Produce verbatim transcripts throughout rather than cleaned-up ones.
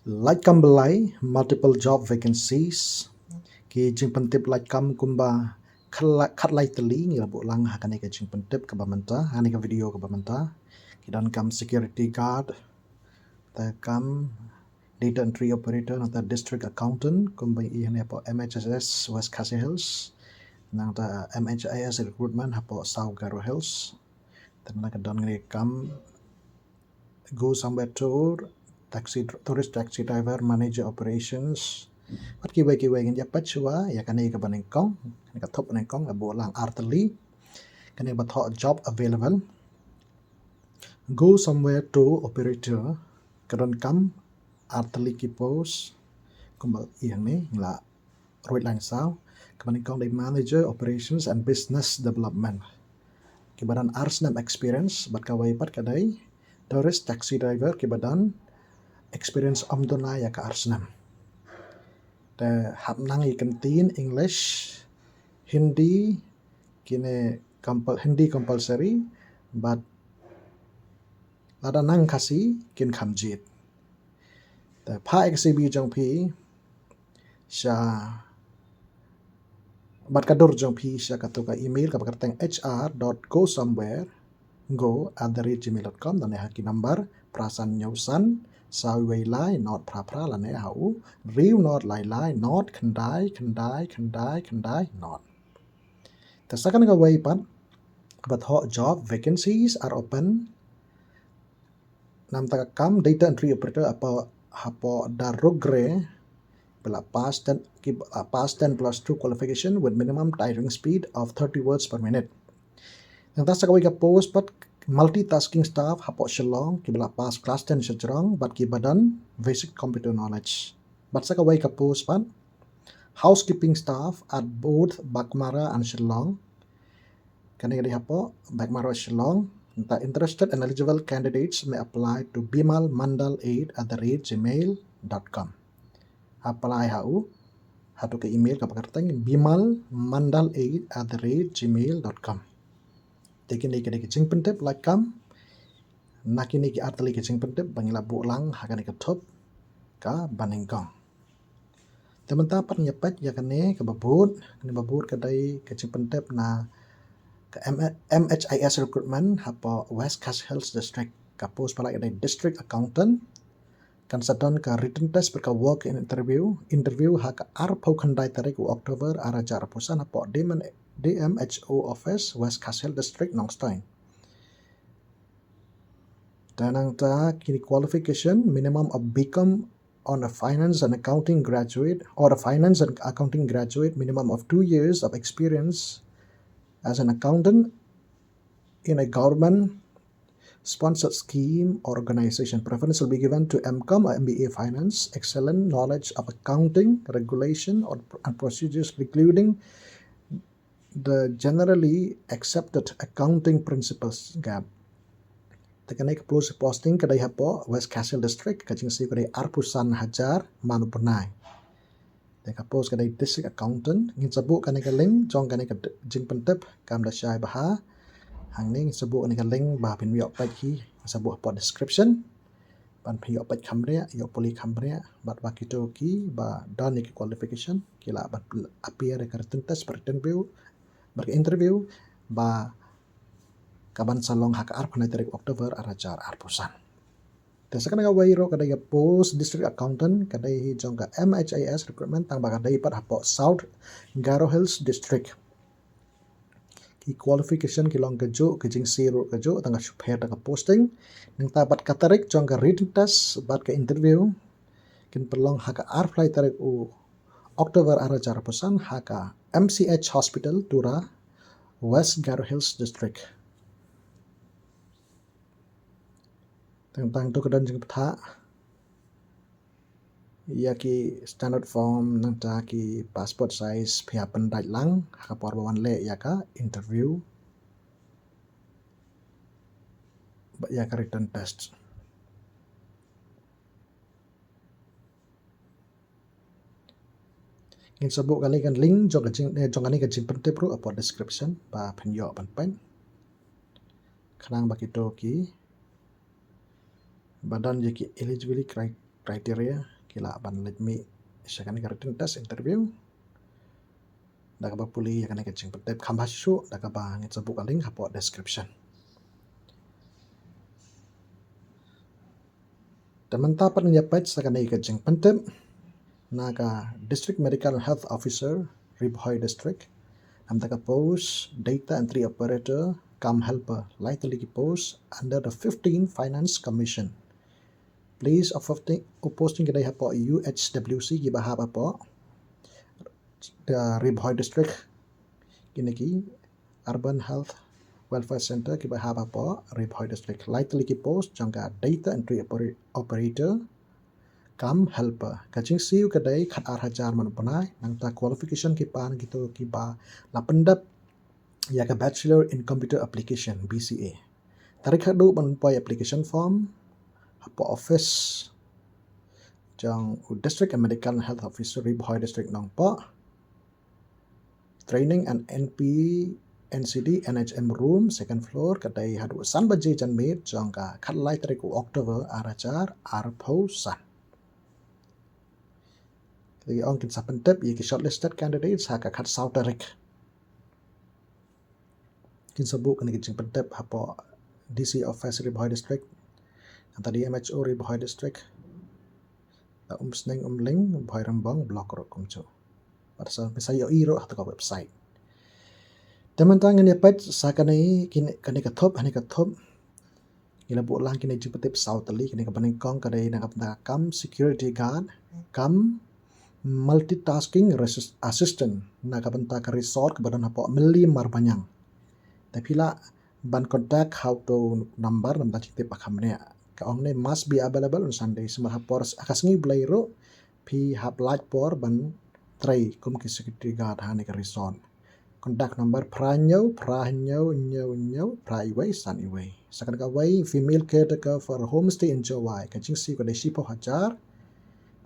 Lait kam ba lai, multiple job vacancies. Ki jingpyntip lait kam kumba khat lai tylli ngi la buh lang ha kane ka jingpyntip kaba mynta, ha kane ka video kaba mynta. Ki don kam security guard, te kam data entry operator, nangta district accountant, kumba i hane hapoh M H I S West Khasi Hills, nangta M H I S recruitment hapoh South Garo Hills. Te nangta ka don ngi kam Go Somewhere Tour, taxi, tourist taxi driver, manager operations. Bad kiwei kiwei ngin ïa peit shuwa ïa kane kaba nyngkong, kane ka thup nyngkong, la buh lang ar tylli. Kane ba thoh job available. Go Somewhere Tour operator, ka don kam ar tylli ki post, kumba i hangne ngi la ruh lang saw. Kaba nyngkong dei manager operations and business development, kiba don ar snem experience, bad kawei pat ka dei tourist taxi driver, kiba don experience ym duna ïa ka ar snem. Te hap nang ïa ka ktien English, Hindi, kine compul-, Hindi compulsory, bad lada nang Khasi kin kham jied. Te phah ïa ka C V jong phi sha, bad ka dur jong phi sha katu ka email kaba kyrteng H R dot go somewhere go at the rate gmail dot com, lane ha ki number phra san hynñiew san saw wei lai nod phra phra, lane ha u hynriew nod lai lai nod khyndai khyndai khyndai khyndai nod. Te sa kane kawei pat, kaba thoh job vacancies are open. Namar ka kam data entry operator hapoh, hapoh Darugre, ba la pass ten, ki, uh, pass ten plus two qualification with minimum typing speed of thirty words per minute. Nangta sa kawei ka post pat multitasking staff hapoh Shillong, kiba la pass class ten shajrong bad kiba don basic computer knowledge. Bad sa kawei ka post pat housekeeping staff at both Baghmara and Shillong. Kane ka dei hapoh Baghmara, Shillong. Nangta interested and eligible candidates may apply to bimal mandal eight at the rate gmail dot com. Apply ha u, ha tu ka email kaba kyrteng bimal mandal eight at the rate gmail dot com. Te kine ki dei ki jingpyntip lait kam na kine ki ar tylli ki jingpyntip ba ngi la buh lang ha kane ka thup kaba nyngkong. Te mynta pat ngin ïa peit ïa kane kaba bud, kane ba bud ka dei ka jingpyntip na ka M-, M H I S recruitment hapoh West Khasi Hills District. Ka post ba lai ka dei district accountant. Kan sa don ka written test bad ka walk-in interview. Interview ha ka arphew khyndai tarik u October ar hajar arphew san hapoh D M, D M H O office, West Khasi Hills District, Nongstoiñ. Te nangta kine qualification, minimum of B Com on a finance and accounting graduate or a finance and accounting graduate, minimum of two years of experience as an accountant in a government sponsored scheme or organization. Preference will be given to M Com or M B A finance, excellent knowledge of accounting, regulation or, and procedures, including the generally accepted accounting principles. Ka, te kane ka post posting ka dei hapoh West Khasi Hills District, ka jingsiew ka dei arphew san hajar man u bnai. Te ka post ka dei district accountant. Ngin sa buh kane ka link jong kane ka d-, jingpyntip kam da shai bha. Hangne ngin sa buh kane ka link ba phin ïoh peit hi, ngin sa buh hapoh description. Ban phi ïoh peit kham rieh, ïoh pule kham rieh, bad ba kito kiba don ïa ki qualification ki lah ban appear ïa ka written test, bad interview, bad ka interview ba ka ban sa long ha ka arphew khyndai tarik October ar hajar arphew san. Te sa kane kawei ruh ka dei ka post district accountant, ka dei hi jong ka M H I S recruitment, tang ba ka dei pat hapoh South Garo Hills District. Ki qualification ki long kajuh, ki jingsiew ruh kajuh, tang ka shu pher tang ka posting. Nangta bad ka tarik jong ka written test bad ka interview kin pynlong ha ka arphew lai tarik u October ar hajar arphew san ha ka M C H Hospital, Tura, West Garo Hills District. Tang tang tu ka don jingpyntip ïa ki standard form nangta ki passport size, phi hap pyndait lang ha ka por ba wan leh ïa ka interview bad ïa ka written test. Ngin sa buh kane ka link jong ka jing, eh, jong kane ka jingpyntip ruh hapoh description ba phin ïoh ban peit. Khnang ba kito kiba don ïa ki eligibility cri-, criteria Ki lah ban leit mih sha kane ka written test interview da kaba pule ïa kane ka jingpyntip kham bha shuh da kaba ngin sa buh ka link hapoh description. Te mynta pat ngin ïa peit sa kane ka jingpyntip na ka District Medical and Health Officer, Ri Bhoi District. Namar ka post Data Entry Operator cum Helper, lai tylli ki post under the fifteen Finance Commission. Place of posting, of posting ki dei hapoh U H W C, kiba hap hapoh Ri Bhoi District. Kine ki Urban Health Welfare Centre kiba hap hapoh Ri Bhoi District. Lai tylli ki post jong ka Data Entry Opera-, Operator cum Helper. Ka jingsiew ka dei khat ar hajar man u bnai, nangta qualification ki pan kito kiba la pyndep ïa ka Bachelor in Computer Application, B C A. Tarik haduh ban poi application form hapoh office jong u District Medical and Health Officer, Ri Bhoi District, Nongpoh. Training and N P N C D N H M room, second floor, ka dei haduh san baje janmiet jong ka khatlai tarik u October ar hajar arphew san. Ki ong kin sa pyntip ïa ki shortlisted candidates ha ka khatsaw tarik. Kin sa buh kane ka jingpyntip hapoh D C Office, Ri Bhoi District, nangta D M H O, Ri Bhoi District, da Umsning, Umling, Bhoirymbong Block ruh kumjuh. Bad sa phin sa ïohi ruh ha kata ka website. Te mynta ngin ïa peit sa kane, kine, kane ka thup, kane ka thup. Ngi la buh lang kine jingpyntip saw tylli. Kane kaba nyngkong ka dei na ka bynta ka kam security guard cum multitasking resist-, assistant na ka bynta ka resort kaba don hapoh Mylliem Marbaniang. Te phi lah ban contact ha uto u number namar ka jingtip ba kham bniah. Ka ong ne must be available on Sunday, sumar ha por, ha ka sngi Blei ruh phi hap lait por ban trei kum ki security guard ha kane ka resort. Contact number phra hynñiew, phra hynñiew, hynñiew hynñiew, phra iwei, san iwei. Sa kane kawei, female caretaker for homestay in Jowai. Ka jingsiew ka dei shiphew hajar.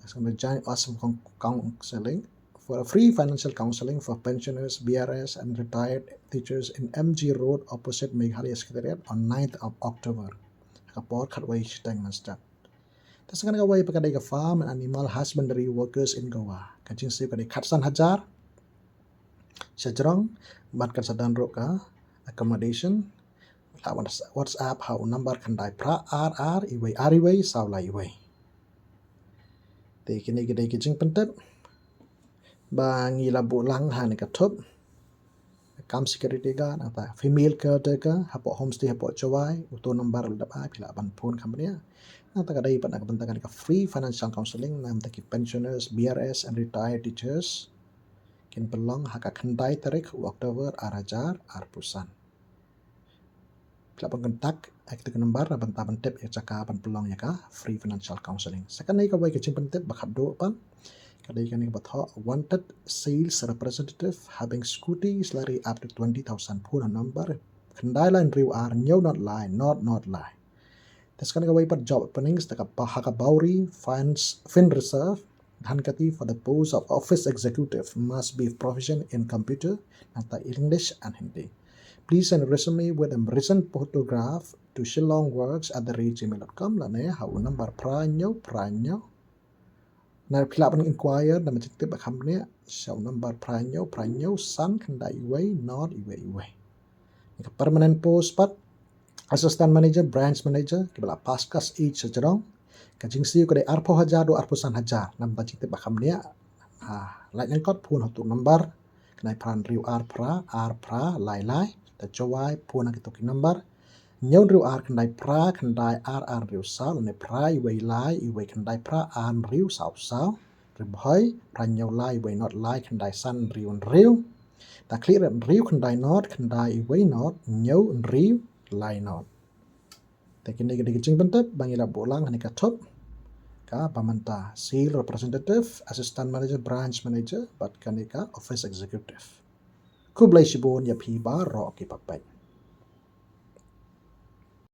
Sa kane joint us coun-, counseling for a free financial counseling for pensioners, B R S and retired teachers in M G Road opposite Meghalaya Secretariat on ninth of October. Ha ka por khatwei shiteng mynstep. Te sa kane kawei pat ka dei ka farm and animal husbandry workers in Goa. Ka jingsiew ka dei khatsan hajar shajrong, bad kan sa don ruh ka accommodation. Lah Whats-, WhatsApp ha u number khyndai phra ar ar iwei ar iwei saw lai iwei. Te kine ki dei ki jingpyntip ba ngi la buh lang ha kane ka thup. Kam security guard, nangta female caretaker hapoh homestay hapoh Jowai, uto u number la dep ai, phi lah ban phone kham bniah. Nangta ka dei pat na ka bynta kane ka free financial counseling na ka bynta ki pensioners, B R S and retired teachers. Kin pynlong ha ka khyndai tarik u October ar hajar arphew san. Phi lah ban contact ïa kito ki number na bynta ban tip ïa ka jaka ban pynlong ïa ka free financial counseling. Sa kane kawei ka jingpyntip ba khatduh pat ka dei kane kaba thoh wanted sales representative having scooty, salary up to twenty thousand, phone number khyndai lai hynriew ar hynñiew nod lai nod nod lai. Te sa kane kawei pat job openings da ka ba-, ha ka Bowri Fines-, Fin Reserve, Dhankheti for the post of office executive, must be proficient in computer, nangta English and Hindi. Please send resume with a recent photograph to shillongworks at the rate gmail dot com lane ha u number phra hynñiew phra hynñiew. Na phi lah ban inquire na ka jingtip ba kham bniah sha u number phra hynñiew phra hynñiew san khyndai iwei nod iwei iwei. Ka permanent post pat, Assistant Manager, Branch Manager, kiba la pass class eight shajrong. Ka jingsiew ka dei arphew hajar haduh arphew san hajar. Na ka bynta jingtip ba kham bniah, ha, lait lyngkot phone ha uto u number khyndai phra hynriew ar phra ar phra lai lai. Te Jowai phone ha kito ki number hynñiew hynriew ar khyndai phra khyndai ar ar hynriew saw, lane phra iwei lai iwei khyndai phra ar hynriew saw saw. Ri Bhoi phra hynñiew lai iwei nod lai khyndai san hynriew hynriew. Te khlieh rit hynriew khyndai nod khyndai iwei nod hynñiew hynriew lai nod. Te kine ki dei ki jingpyntip ba ngi la buh lang ha kane ka thup kaba mynta, sales representative, assistant manager, branch manager bad kane ka office executive. Khublei shibun ïa phi baroh kiba peit.